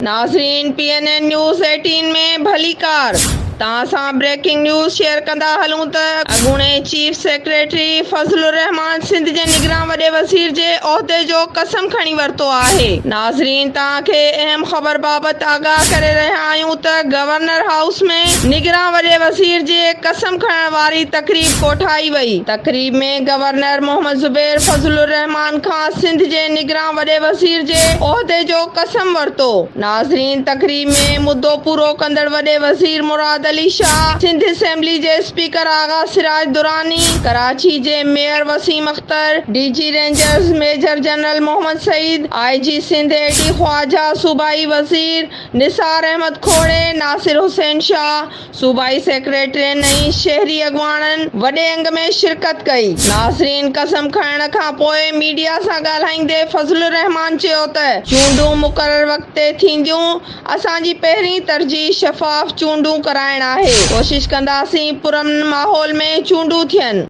ناظرين P N N news 18 ۾ ڀليڪار توهان سان بريڪنگ نيوز شيئر ڪندا هلون ته اڳوڻي چيف سيڪريٽري فضل الرحمان سنڌ جي نگران وڏي وزير جي عهدي جو قسم کڻي ورتو آهي ناظرين توهان کي اهم خبر بابت آگاهه ڪري رهيا آهيون ته گورنر هائوس ۾ نگران وڏي وزير جي قسم کڻڻ واري تقريب ڪوٺائي وئي تقريب ۾ گورنر محمد زبير فضل الرحمان کان سنڌ جي نگران وڏي وزير جي عهدي جو قسم ورتو. ناظرين تقريب ۾ مدو پورو ڪندڙ وڏي وزير مراد علي شاهه، سنڌ اسيمبلي جي اسپيڪر آغا سراج دراني، ڪراچي جي mayor Waseem Akhtar, D G Rangers major general Muhammad Saeed, I G Sindh A D Khawaja, صوبائي وزير نثار احمد کوڙي، ناصر حسين شاهه، صوبائي سيڪريٽرين ۽ شهري اڳواڻن وڏي انگ ۾ شرڪت ڪئي. ناظرين قسم کڻڻ کان پوء ميڊيا سان ڳالهائيندي فضل الرحمان چيو ته چونڊون مقرر وقت تي ٿينديون، اسان جي پهرين ترجيح شفاف چونڊون ڪرائڻ آهي، ڪوشش ڪنداسين پرامن ماحول ۾ چونڊون ٿين.